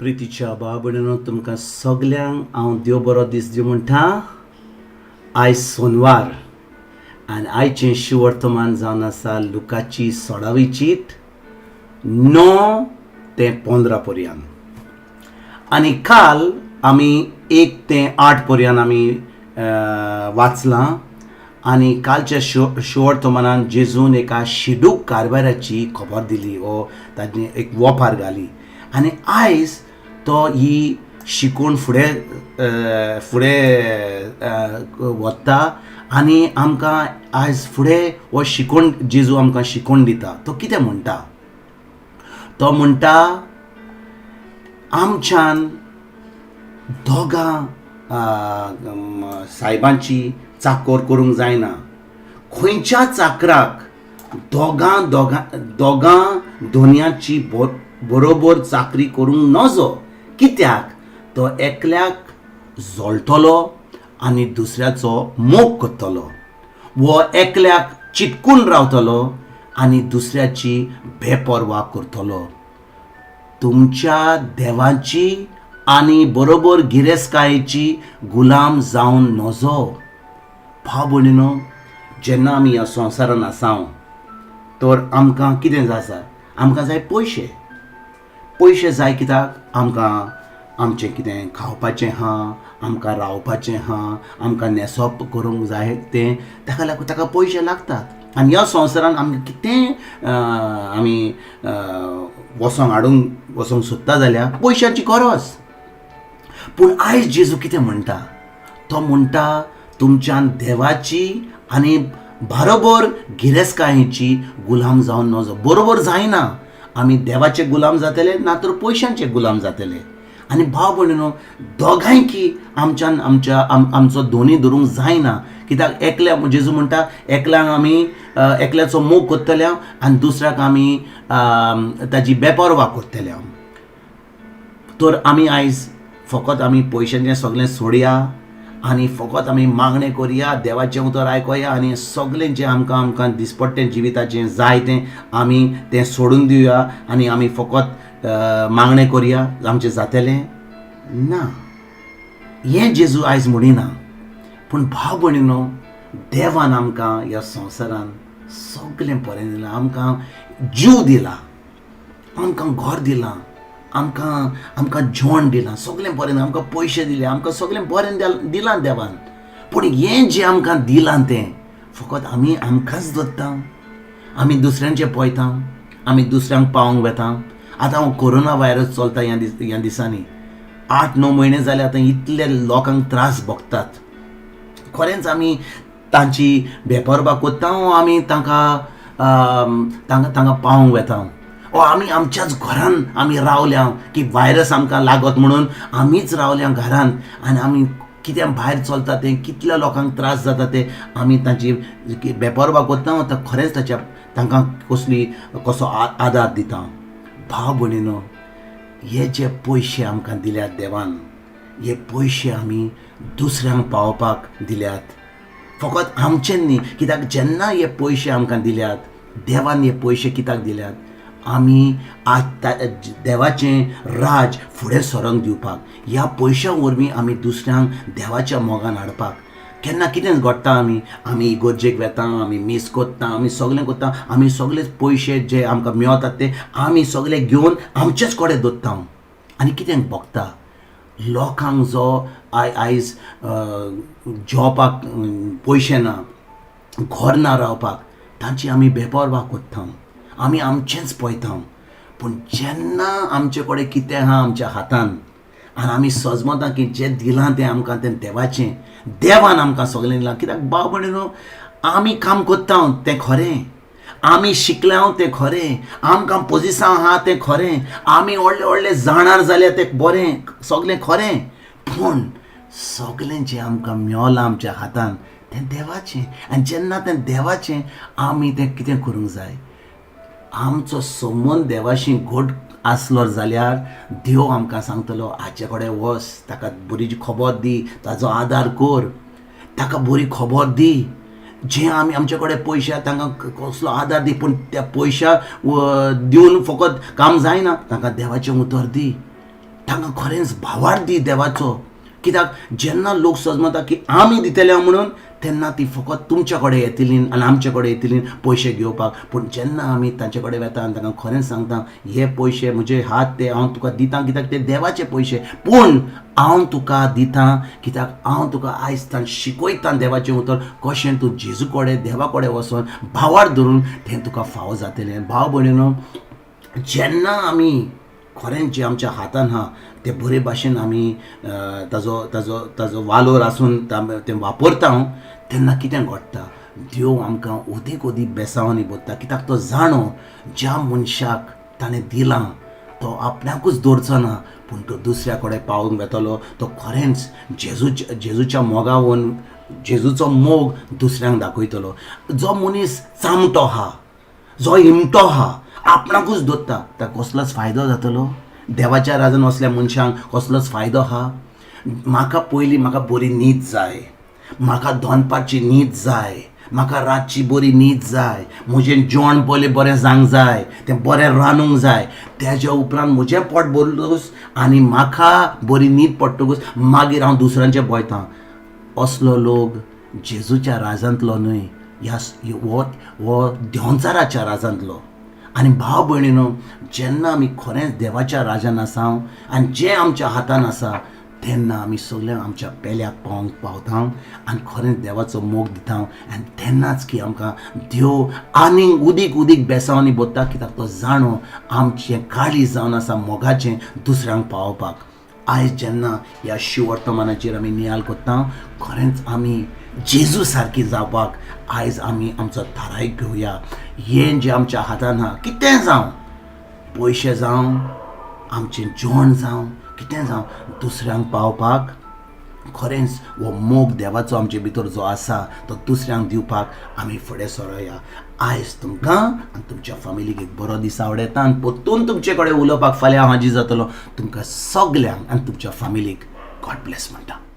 प्रितीच्या भाव तुमकां सगल्यांक हांव देव बरो दीस दिवं म्हणटा. आयज सोनवार आनी आयचें शिवर्तमान जावन आसा लुकाची 16वी चीट 9 ते 15 पर्यंत. आनी काल आमी 1 ते 8 पर्यंत आमी वाचलां. आनी कालच्या शिवर्तमानान जेजून एका शिडूक कारभाराची खबर दिली वो ताजी एक वोपार घाली. आनी आयज तो ही शिकून फुडें फुडें वता आनी आमकां आयज फुडें हो शिकोवन जेजू आमकां शिकोवन दिता. तो कितें म्हणटा? तो म्हणटा आमच्यान दोगां सायबांची चाकोर करूंक जायना. खंयच्या चाकराक दोगां दोगां दोगां दोनयांची बरोबर चाकरी करूंक नजो, कित्याक तो एकल्याक जळटलो आनी दुसऱ्याचो मोग करतलो, वो एकल्याक चिटकून रावतलो आनी दुसऱ्याची बेपर्वा करतलो. तुमच्या देवाची आनी बरोबर गिरेस्तकायेची गुलाम जावन नजो. भाव भयणीनो, जेन्ना आमी ह्या संवसारान आसा तर आमकां कितें जाय आसा? आमकां जाय पयशे. पयशे जाय कित्याक? आमकां आमचें कितें खावपाचें आहा, आमकां रावपाचें आहा, आमकां न्हेसप करूंक जाय तें, ताका लागून ताका पयशे लागतात. आनी ह्या संवसारान आमकां कितें आमी वचोंक हाडूंक वचोंक सोदता जाल्यार पयशांची गरज. पूण आयज जेजू कितें म्हणटा? तो म्हणटा तुमच्यान देवाची आनी बरोबर गिरेस्तकायेची गुलाम जावन नजो. बरोबर जायना. आमी देवाचे गुलाम जातले ना तर पयशांचे गुलाम जातले. आनी भाव भयणीनो, दोगांयकी आमच्यान आमच्या आमचो दोनी धरूंक जायना. कित्याक एकल्या जेजू म्हणटा एकल्याक आमी एकल्याचो मोग करतले आनी दुसऱ्याक आमी ताजी बेपर्वा करतले. तर आमी आयज फकत आमी पयशांचें सगळें सोडया आनी फकत आमी मागणें करया, देवाचें उतर आयकोया आनी सगळें जें आमकां आमकां दिसपट्टें जिविताचें जाय तें आमी तें सोडून दिवया आनी आमी फकत मागणें करया, आमचें जातलें ना. हें जेजू आयज म्हणिना. पूण भाव भयणीनो, देवान आमकां ह्या संवसारान सगळें बरें दिलां. आमकां जीव दिला, आमकां घर दिलां, आमकां आमकां जेवण दिलां, सगळें बरें, आमकां पयशे दिले, आमकां सगळें बरें दिलां देवान. पूण हें जें आमकां दिलां तें फकत आमी आमकांच दवरता, आमी दुसऱ्यांचें पळयता, आमी दुसऱ्यांक पावोवंक वता. आतां हो कोरोना व्हायरस चलता ह्या दिसांनी 8-9 म्हयने जाले आतां इतले लोकांक त्रास भोगतात. खरेंच आमी तांची बेपर्वा करता वो आमी तांकां तांकां तांकां पावोवंक वता? ओ आमी आमच्याच घरान आमी रावल्या की व्हायरस आमकां लागत म्हणून आमीच रावल्या घरान आनी आमी कितें भायर चलता तें कितल्या लोकांक त्रास जाता तें आमी तांची बेपर्वा करता. तर खरेंच ताच्या तांकां कसली कसो आदार दिता? भाव भयणीनो, हे जे पयशे आमकां दिल्यात देवान, हे पयशे आमी दुसऱ्यांक पावोवपाक दिल्यात, फकत आमचे न्ही. कित्याक जेन्ना हे पयशे आमकां दिल्यात देवान, हे पयशे कित्याक दिल्यात? आमी आज देवाचें राज फुडें सरोंक दिवपाक. ह्या पयशां वरवीं आमी दुसऱ्यांक देवाच्या मोगान हाडपाक. केन्ना कितें घडटा, आमी आमी इगर्जेक वेता, आमी मीस करता, आमी सगळें करता, आमी सगळे पयशे जे आमकां मेळतात ते आमी सगळे घेवन आमचेच कडेन दवरता. आनी कितें भोगता लोकांक जो आयज जेवपाक पयशे ना, घर ना रावपाक, तांची आमी बेपर्वा करता, आमी आमचेंच पळयता. पूण जेन्ना आमचे कडेन कितें आहा आमच्या हातान आनी आमी सजमता की जें दिलां तें आमकां तें देवाचें, देवान आमकां सगळें दिलां. कित्याक भाव भयणीनो, आमी काम करता तें खरें, आमी शिकल्या तें खरें, आमकां पोजिसांव आहा तें खरें, आमी व्हडले व्हडले जाणार जाल्या तें बरें, सगळें खरें. पूण सगळें जें आमकां मेवलां आमच्या हातान तें देवाचें. आनी जेन्ना तें देवाचें आमी तें कितें करूंक जाय? आमचो संबंद देवाशी घट आसलो जाल्यार देव आमकां सांगतलो हाचे कडेन वच, ताका बरी खबर दी, ताजो आदार कर, ताका बरी खबर दी. जे आमी आमचे कडेन पयशे आहा तांकां कसलो आदार दी, पूण त्या पयशा दिवन फकत काम जायना, तांकां देवाचें उतर दी, तांकां खरेंच भावार्थ दी देवाचो. कित्याक जेन्ना लोक सजमता की आमी दितले म्हणून, तेन्ना ती फकत तुमच्या कडेन येतली आनी आमचे कडेन येतली पयशे घेवपाक. पूण जेन्ना आमी तांचे कडेन वेता आनी तांकां खरेंच सांगता, हे पयशे म्हजे हात ते हांव तुका दिता कित्याक ते देवाचे पयशे, पूण हांव तुका दिता कित्याक हांव तुका आयज तान शिकयता देवाचें उतर, कशें तूं जेजू कडेन देवा कडेन वचोन भावार्थ धरून तें तुका फावो जातलें. भाव भयणीनो, जेन्ना आमी खरेंच जें आमच्या हातान आहा ते बरे भाशेन आमी ताजो ताजो ताजो वालोर आसून तें वापरता तेन्ना कितें घडटा, देव आमकां ओदीक ओदीक बेसांवांनी भरता. कित्याक तो जाणो ज्या मनशाक ताणें दिलां तो आपणाकूच दवरचो ना, पूण तो दुसऱ्या कडेन पावोवंक वेतलो. तो खरेंच जेजूच्या मोगावन जेजूचो मोग दुसऱ्यांक दाखयतलो. जो मनीस चामटो आहा, जो हिमटो आहा, आपणाकूच दवरता, ताका कसलोच फायदो जातलो? देवाच्या राजान असल्या मनशांक कसलोच फायदो आहा? म्हाका पयलीं म्हाका बरी न्हीद जाय, म्हाका दनपारची न्हीद जाय, म्हाका रातची बरी न्हीद जाय, म्हजें जेवण पयलीं बरें जावंक जाय, तें बरें रांदूंक जाय, तेज्या उपरांत म्हजें पोट भरतकूच आनी म्हाका बरी न्हीद पडटकूच मागीर हांव दुसऱ्यांचें पळयतां. असलो लोक जेजूच्या राजांतलो न्हय, ह्या हो देंवचाराच्या राजांतलो. आनी भाव भयणीनो, जेन्ना आमी खरेंच देवाच्या राजान आसा आनी जें आमच्या हातान आसा तेन्ना आमी सगळें आमच्या पेल्याक पावोवंक पावता आनी खरेंच देवाचो मोग दिता. आनी तेन्नाच की आमकां देव आनीक उदीक उदीक बेसांवांनी भरता, कित्याक तो जाणो आमचें काळीज जावन आसा मोगाचें दुसऱ्यांक पावोवपाक. आयज जेन्ना ह्या शिवर्तमानाचेर आमी नियाळ करता, खरेंच आमी जेजू सारकी जावपाक आयज आमी आमचो थाराय घेवया. हें जें आमच्या हातान आहा, कितें जावं, पयशे जावं, आमचें जेवण जावं, कितें जावं, दुसऱ्यांक पावपाक खरेंच हो मोग देवाचो आमचे भितर जो आसा तो दुसऱ्यांक दिवपाक आमी फुडें सरोया. आयज तुमकां आनी तुमच्या फामिलीक एक बरो दीस आवडटा आनी परतून तुमचे कडेन उलोवपाक फाल्यां हांव हाजीर जातलो. तुमकां सगल्यांक आनी तुमच्या फामिलीक गॉड ब्लेस म्हणटा.